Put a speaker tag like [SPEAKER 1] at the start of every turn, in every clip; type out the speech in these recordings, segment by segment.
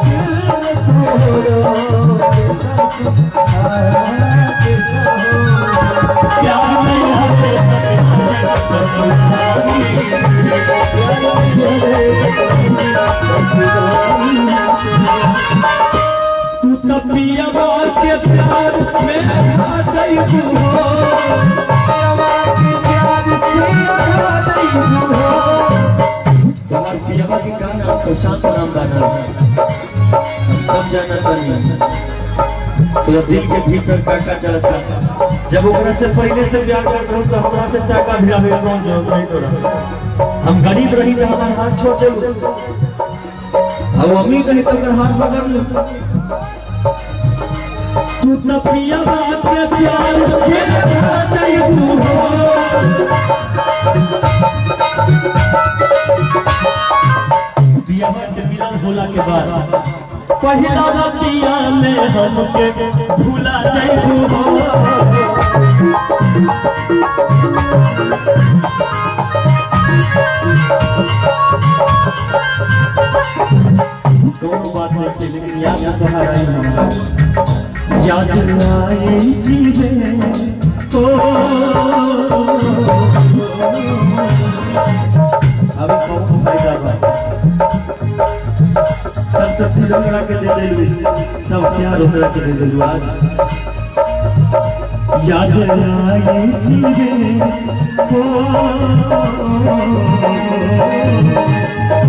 [SPEAKER 1] दिल तोड़ो के कसम खाके कहो।
[SPEAKER 2] प्यार में हरे ससुराली
[SPEAKER 1] प्यार में हरे
[SPEAKER 2] तू तो पियवा के प्यार में आ जइबू हो।
[SPEAKER 1] पियवा के प्यार से आ जइबू हो।
[SPEAKER 2] तोहार पियवा के का नाम प्रशांत नाम बाना, हम सब जानत बानी तोरा दिल के भीतर का का चलता। जब ओकरा से पहले से प्यार करत रहू तो हमरा से टाका भिड़ावे के कौन जरूरत नहीं तोरा। हम गरीब रही तो हमार हाथ छोड़ देलू, और अमीर रही तो ओकर हाथ पकड़ लू। तू तो पियवा के प्यार से आ जइबू हो। पियवा के मिलन होला के बाद पहिला रतिया में हमके भूला जइबू हो। कौन बात नहीं, लेकिन याद तोहार आई हमरा, याद आई सीधे ओ। अब कौन फायदा बा, सब सब चीज ओकरा के दे देलू, सब प्यार ओकरा के दे देलू। आज याद आई सीधे ओ,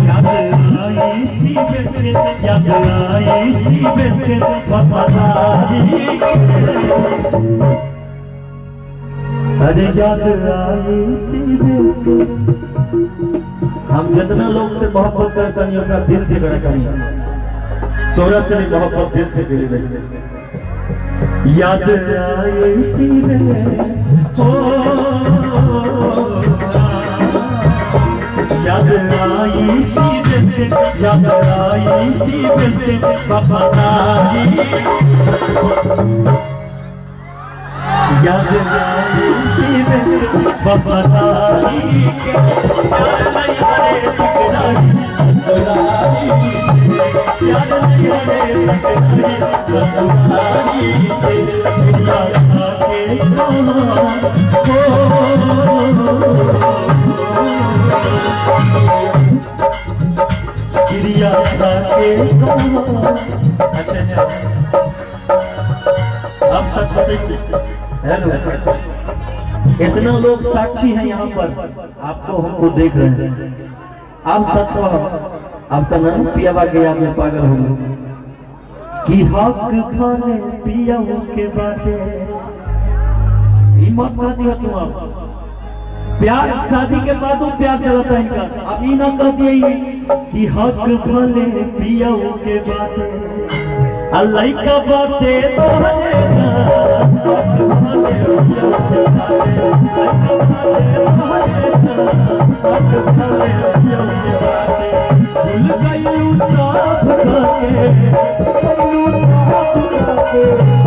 [SPEAKER 2] याद आई सीधे से, याद आई सीधे से वफादारी। अरे याद आई सीधे से। हम जितना लोग से मोहब्बत करता नहीं ओकरा दिल से करता नहीं, तोरा से भी मोहब्बत दिल से दिल में। याद आई सीधे ओ, याद आई सीधे से, याद आई सीधे से वफादारी। याद आई सीधे से वफादारी के, प्यार नहीं हरे टुकराई ससुराली से, प्यार नहीं हरे टुकराई ससुराली से। पिया के कहो क्रिया के कहो। अच्छा अच्छा, अब सच बताइए, हेलो, इतना लोग साक्षी हैं यहाँ पर, आपको हमको देख रहे हैं। अब सच कहो, अब तो ना पियावा के याद में पागल हो गए कि हक खाने पिया के बाटे। हिम्मत कह दिया तुम, अब प्यार शादी के बाद प्यार चलता है इनका। अब ये ना कह दिए कि हक खाने पिया के बाटे, अल्लाह का बाटे तोहरे भूल गइलू साफ करके,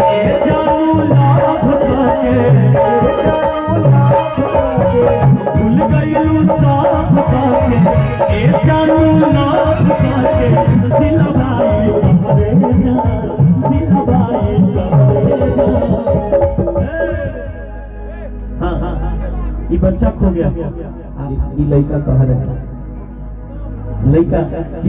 [SPEAKER 2] ए जानू लाभ करके, भूल गइलू साफ करके, ए जानू लाभ करके। दिल भाई कहरे जा, दिल भाई कहरे जा। हाँ हाँ, ये बच्चा खो गया,
[SPEAKER 1] ये लड़का कहाँ रहे
[SPEAKER 2] लड़का।